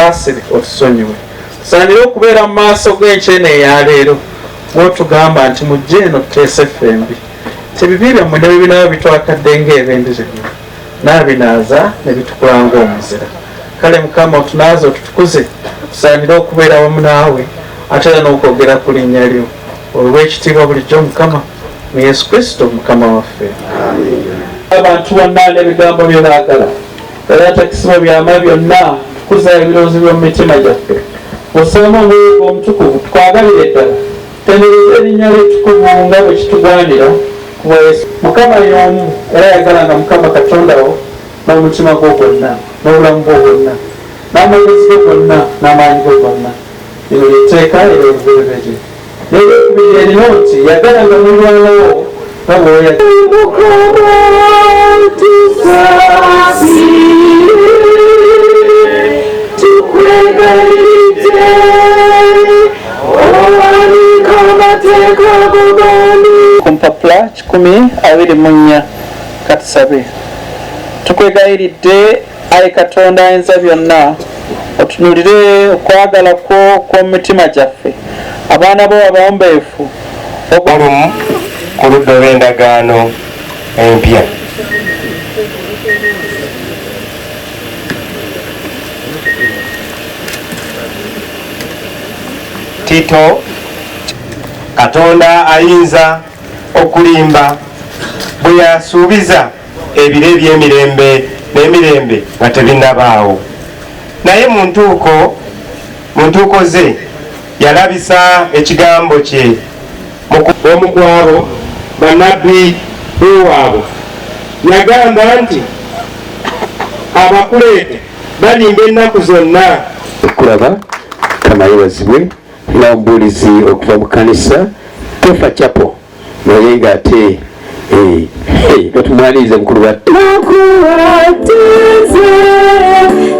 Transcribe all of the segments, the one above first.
Otusaasire, otusonyiwe. Tusaanire okubeera mu maaso go enkya eno eya leero, ng'otugamba nti, Mujje eno tuteese ffembi. Nti ebibi byammwe ne bwe binaaba bitwakadde ng'ebendera emmyufu, Nnaabinaaza ne bitukula ng'omuzira. Kale, Mukama, otunaaze otutukuze, tusaanire okubeera awamu naawe, ate era n'okwogera ku Linnya Lyo. Oweebwe ekitiibwa bulijjo, Mukama, mu Yesu Kristo Mukama waffe. Abantu bonna n'ebigambo bye baagala. Era atakisibwa byama byonna, tukuza ebirowoozo by'omu mitima gyaffe. Osseemu Omwoyo gwo Omutukuvu, tukwagalire ddala, tutendereze erinnya lyo ettukuvu nga bwe kitugwanira, ku bwa Yesu. Mukama y'omu, era yagalanga Mukama Katonda wo n'omutima gwo gwonna, n'obulamu bwo bwonna, n'amagezi go gonna, n'amaanyi go gonna. Lino lye tteeka ery'olubereberye. N'eryokubiri lye lino nti, Yagalanga muliraanwa wo nga bwe weeyagala. Mukama tusaasire, tukwegayiridde, owanike amateeka go gandi. Ku mpapula 124. Katusabe. Tukwegayiridde, ayi Katonda Ayinza byonna, otunulire okwagala kwo okw'omu mitima gyaffe, abaana bo abawombeefu, Olumu ku ludda olw'endagaano empya. Tito. Katonda ayinza okulimba bwe yasuubiza ebiro eby'emirembe n'emirembe nga tebinnabaawo? Naye mu ntuuko mu ntuuko ze yalabisa ekigambo kye mu. Omu ku abo bannabbi b'ewaabwe yagamba nti, Abakuleete balimba ennaku zonna. Okulaba Mukama yebazibwe nga omubuulizi okuva mu kkanisa Kefa Chapel naye ng'ate eh, eh, katumwanirize mukulu wa Nakuwatize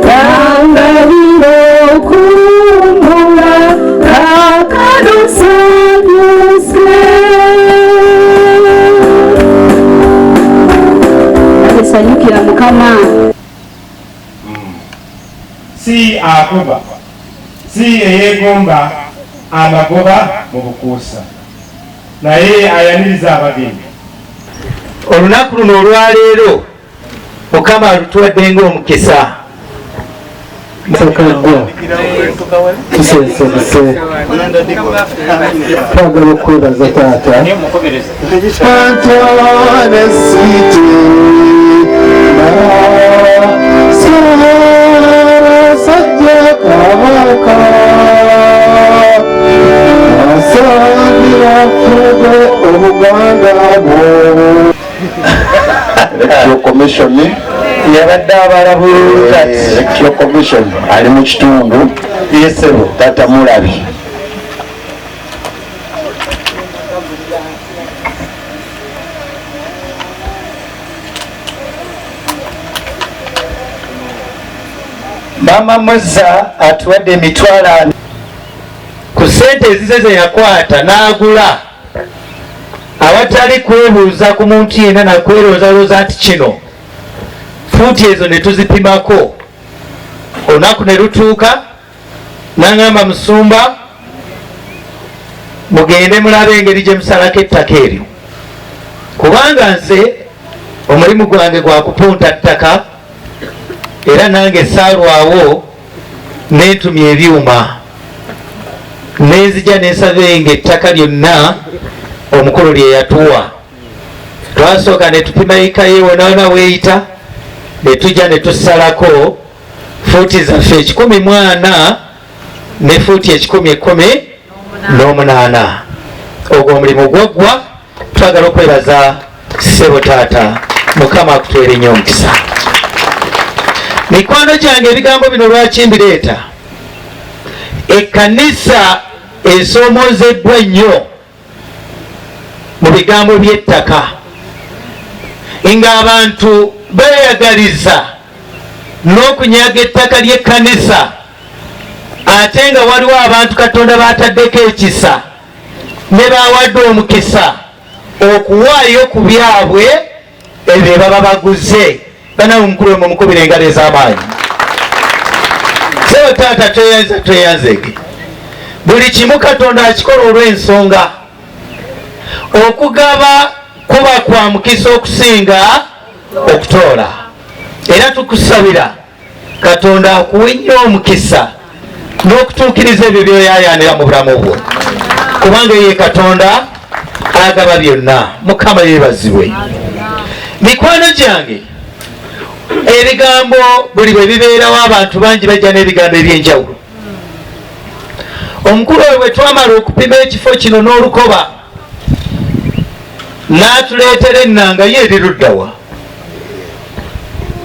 tangalira okumbula kaakano nsanyuse. Sanyukira Mukama. Si akuba, si eyeegomba amagoba mu bukuusa, naye ayaniriza abagenyi. Olunaku luno olwaleero Mukama alutuwadde ng'omukisa. Sakaggwa tusensebuse twagala okwebaza taata Antone City Ssaabasajja Kabaka asaanira afuge Obuganda bwo. Electoral Commission yabadde abala bululu kati. Electoral Commission ali mu kitundu yesebo tata mulabi. Maama Muzza atuwadde emitwalo ku ssente ezize ze yakwata n'agula awatali kwebuuza ku muntu yenna nakweroozalooza nti kino fuuti ezo ne tuzipimako. Olunaku ne lutuuka n'angamba, musumba mugende mulabe engeri gye musalako ettaka eryo, kubanga nze omulimu gwange gwa kupunta ttaka era nange saalwawo nentumya ebyuma nenzija nensavenga ettaka lyonna omukulu lye yatuwa. Twasooka ne tupima yika ye wonawona weeyita ne tujja ne tusalako fuuti zaffe 140 ne fuuti 118. Ogwo omulimu gwaggwa. Twagala okwebaza ssebo taata, Mukama akutwere nnyo omukisa. Mikwano gyange, ebigambo bino lwaki mbireeta? Ekkanisa esoomozeddwa nnyo mu bigambo by'ettaka, ng'abantu beeyagaliza n'okunyaga ettaka ly'ekkanisa, ate nga waliwo abantu Katonda baataddeko ekisa ne baawadde omukisa okuwaayo ku byabwe ebyo baba baguze. Banawe omukulu we mumukubira engalo ez'amaanyi. Sebo taata, tweyanza tweyanzege. Buli kimu Katonda akikola olw'ensonga. Okugaba kuba kwa mukisa okusinga okutoola, era tukusabira Katonda akuwe nnyo omukisa n'okutuukiriza ebyo byoyayaanira mu bulamu bwo, kubanga ye Katonda agaba byonna. Mukama yeebazibwe. Mikwano gyange, ebigambo buli bwe bibeerawo abantu bangi bajja n'ebigambo eby'enjawulo. Omukulu oyo bwe twamala okupima ekifo kino n'olukoba, n'atuleetera ennanga ye eri luddawa.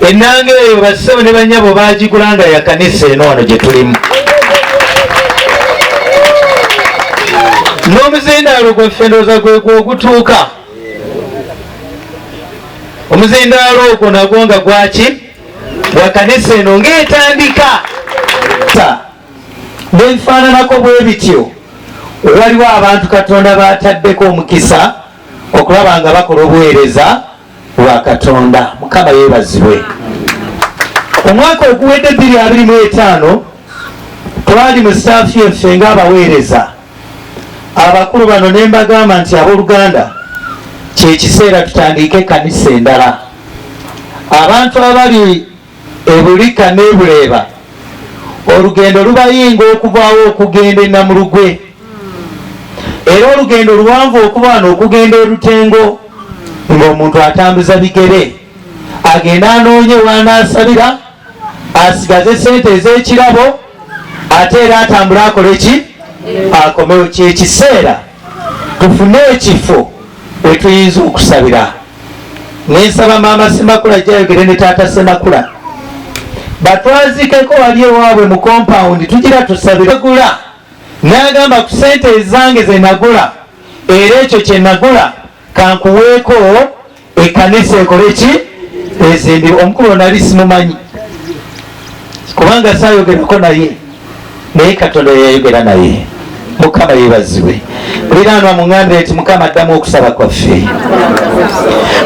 Ennanga eyo bassebo ne bannyabo baagigula nga ya kanisa eno wano gye tulimu. N'omuzindaalo gwaffe ndowooza gwe gwogutuuka. Omuzindaalo ogwo nagwo nga gwaki? Gwa kanisa eno ng'etandika. Bwebifaananako bwe bityo, waliwo abantu Katonda b'ataddeko omukisa okulaba nga bakola obuweereza bwa Katonda. Mukama yeebazibwe. Omwaka oguwedde 2025 twali mu sitaafu yaffe ng'abaweereza abakulu bano, ne mbagamba nti abooluganda, kyekiseera tutandike ekkanisa endala. Abantu abali ebulika n'ebuleeba olugendo lubayinga okuvaawo okugenda e Namulugwe, era olugendo luwanvu okuva wano okugenda e Lutengo, ng'omuntu atambuza bigere agenda anoonye w'anaasabira, asigaze sente ez'ekirabo, ate era atambule akole ki? Akomewo. Kyekiseera tufune ekifo we tuyinza okusabira. Nensaba maama Semakula jayogere ne taata Semakula batwazikeko wali ewaabwe mu compound, tugira tusabira. Gula n'agamba ku sente ezange ze nagula, era ekyo kye nagula kankuweeko ekkanisa ekole ki? Ezimbibwe. Omukulu nali simumanyi kubanga saayogerako naye, naye Katonda yayogera naye. Mukama yeebazibwe. Muliraanwa muŋŋambire nti Mukama addamu okusaba kwaffe.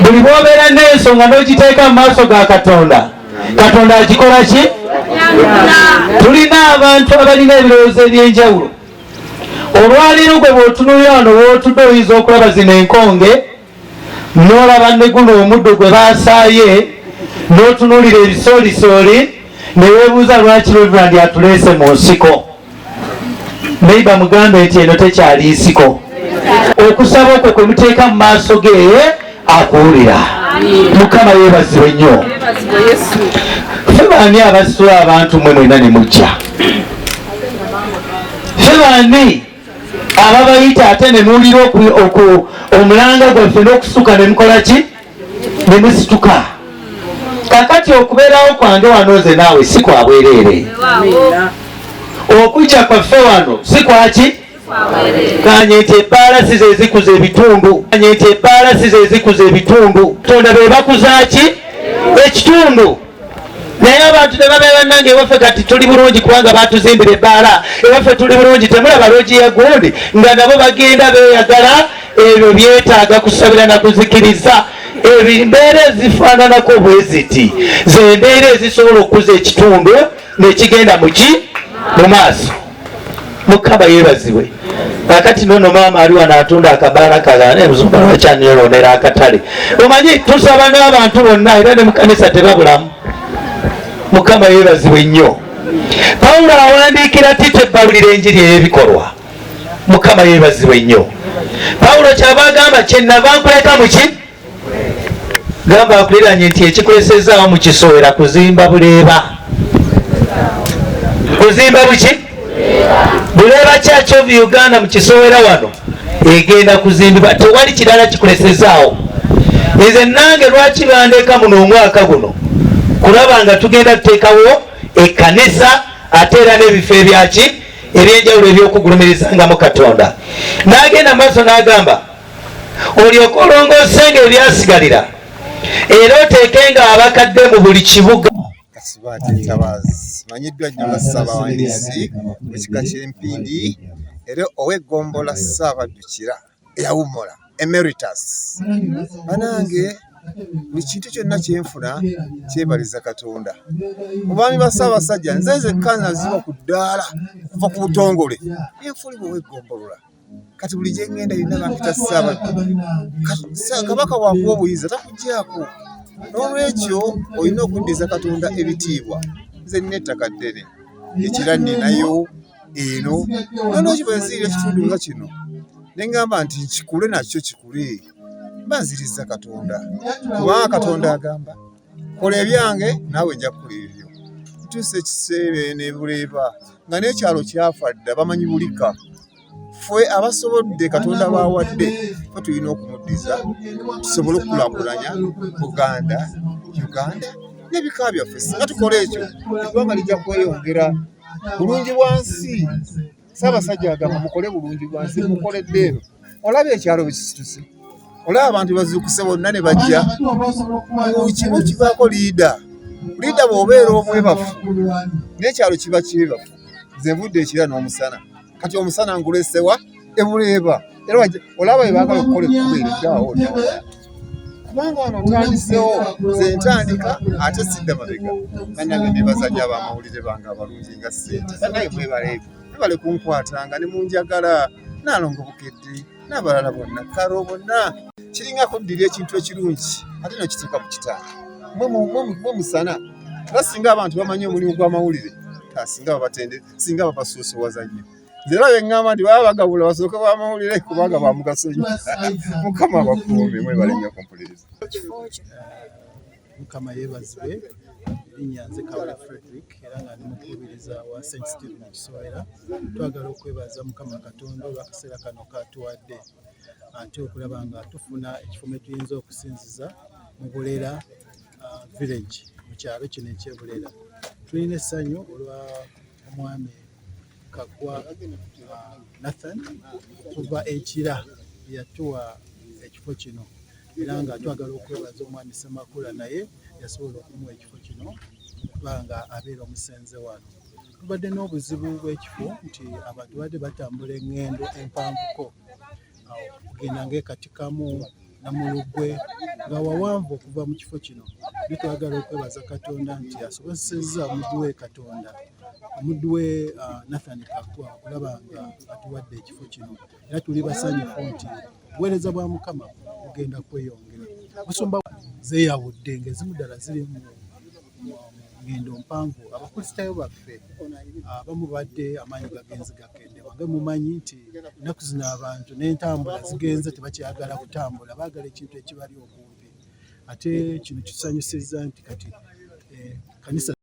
Buli bw'obeera n'ensonga n'ogiteeka mu maaso ga Katonda, Katonda agikola ki? Tulina abantu abalina ebirowoozo eby'enjawulo. Olwaleero gwe bw'otunuulira wano w'otudde, oyinza okulaba zino enkonge, n'olaba ne guno omuddo gwe baasaaye, n'otunuulira ebisoolisooli, ne weebuuza lwaki Reverend atuleese mu nsiko. Neighbor mugambe nti eno tekyali nsiko. Okusaba okwo kwe muteeka mu maaso ge akuwulira. Mukama yeebazibwe nnyo. Ffe baani abasitula abantu mmwe mwena ne mujja? Ffe baani ababayita ate ne muwulira omulanga gwaffe n'okusuka ne mukola ki? Ne musituka. Kakati okubeerawo kwange wano nze naawe si kwa bwereere. Okujja kwaffe wano si kwaki? Kanye nti ebbaala si ze zikuza ebitundu. Kanye nti ebbaala si ze zikuza ebitundu. Katonda be bakuza ki? Ekitundu. Naye abantu ne babeera, bannange ewaffe kati tuli bulungi kubanga batuzimbira ebbaala, ewaffe tuli bulungi, temulaba loogi ya gundi, nga nabo bagenda beeyagala. Ebyo byetaaga kusabira na kuzikiriza. Embeera ezifaananako bwe ziti zembeera ezisobola okukuza ekitundu nekigenda muki? Mu maaso. Mukama yeebazibwe. Kakati nono maama ali wano atunda akabaala kagane muzumba, lwakyanyolonera akatale? Omanyi tusaba n'abantu bonna, era ne mukanisa tebabulamu. Mukama yeebazibwe nnyo. Pawulo awandiikira Tito ebbawulira enjiri ey'ebikolwa. Mukama yeebazibwe nnyo. Pawulo kyava agamba, kyenava nkuleka muki? Gamba akuliranye nti ekikulesezaawo mu kisowera kuzimba buleeba. Kuzimba buki? Buleeba. Church of Uganda mu Kisowera wano egenda kuzimbibwa, tewali kirala kikulesezaawo. Nze nange lwaki bandeka muno omwaka guno? Kulaba nga tugenda tuteekawo ekkanisa, ate era n'ebifo ebyaki ebyenjawulo ebyokugulumirizangamu Katonda. N'agenda maaso n'agamba, olyoke olongoosenga ebyasigalira, era oteekenga abakadde mu buli kibuga. Kasibante Ntabaazi, manyiddwa nnyo nga Ssaabawandiisi mu kika ky'Empindi era ow'eggombolola Ssaabaddukira eyawummula, emeritus. Banange, Buli kintu kyonna kyenfuna kyebaliza Katonda. Mu baami ba Ssaabasajja nze nzekka nazibwa ku ddaala okuva ku butongole nenfuulibwa ow'eggombolola. Kati buli gye ŋŋenda yonna bampita Ssaabaddu. Kabaka bw'akuwa obuyinza takuggyaako. N'olwekyo olina okuddiza Katonda ebitiibwa. Nze nnina ettaka ddene, ekira nninayo eno. N'olwekyo bwe nziira ekitundu nga kino ne ŋŋamba nti nkikule nakyo kikule, mba nzirizza Katonda. Kubanga Katonda agamba kola ebyange naawe nja kukola ebibyo. Ntuuse ekiseera eno e Buleeba nga n'ekyalo kyafa dda bamanyi bulika. Ffe abasobodde Katonda b'awadde ffe tulina okumuddiza tusobole okukulaakulanya Buganda, Uganda n'ebika byaffe. Singa tukola ekyo eggwanga lijja kweyongera. Bulungi bwa nsi. Ssaabasajja agamba mukole bulungi bwa nsi, mukoledde eno. Olaba ekyalo bwe kisituse, olaba abantu bazuukuse bonna ne bajja. Buli kimu kibaako liida. Liida bw'obeera omwebafu n'ekyalo kiba kyebafu. Nze nvudde ekira n'omusana, kati omusana ngulesewa ebuleeba. Era olaba bwe baagala okukola ekkubo eryo ddaawo ddala. Kubanga wano ntandisewo, nze ntandika ate sidda mabega. Bannange neebaza nnyo ab'amawulire bange abalungi nga ssente. Bannange mwebale, mwebale kunkwatanga ne munjagala. Nnaalongo Bukedde n'abalala bonna, Karo bonna. Kiringa kuddira ekintu ekirungi ate n'okiteeka mu kitanda. Mwe musana. Era singa abantu bamanyi omulimu gw'amawulire, singa babatende, singa babasoosowaza nnyo. Nze era bwe ŋŋamba nti baba bagabula basooke b'amawulire kubanga ba mugaso nnyo. Mukama abakuume, mwebale nnyo okumpuliriza. Mukama yeebazibwe. Erinnya nze Kawule Frederick era nga ndi mukubiriza wa St Stephen Kisowera. Twagala okwebaza Mukama Katonda olw'akaseera kano k'atuwadde ate okulaba nga tufuna ekifo mwe tuyinza okusinziza mu Bulera village mu kyalo kino eky'e Bulera. Tulina essanyu olwa omwami Kaggwa Nathan okuva e Kira yatuwa ekifo kino era nga twagala okwebaza omwami Ssemakula naye yasobola okumuwa ekifo kino kubanga abeera omusenze wano. Tubadde n'obuzibu bw'ekifo nti abantu babadde batambula eŋŋendo empanvuko okugenda ng'e Katikamu, Namulugwe nga wawanvu okuva mu kifo kino. Naye twagala okwebaza Katonda nti asobosezza omuddu we Katonda, omuddu we Nathan Kaggwa okulaba nga atuwadde ekifo kino. Era tuli basanyufu nti obuweereza bwa Mukama bugenda kweyongera. Musumba zeeyawudde ng'ezimu ddala ziri mu ngendo mpanvu. Abakristaayo baffe abamu badde amaanyi gagenze gakendewa nga mumanyi nti ennaku zino abantu n'entambula zigenze tebakyagala kutambula, baagala ekintu ekibali okumpi. Ate kino kisanyusizza nti kati kanisa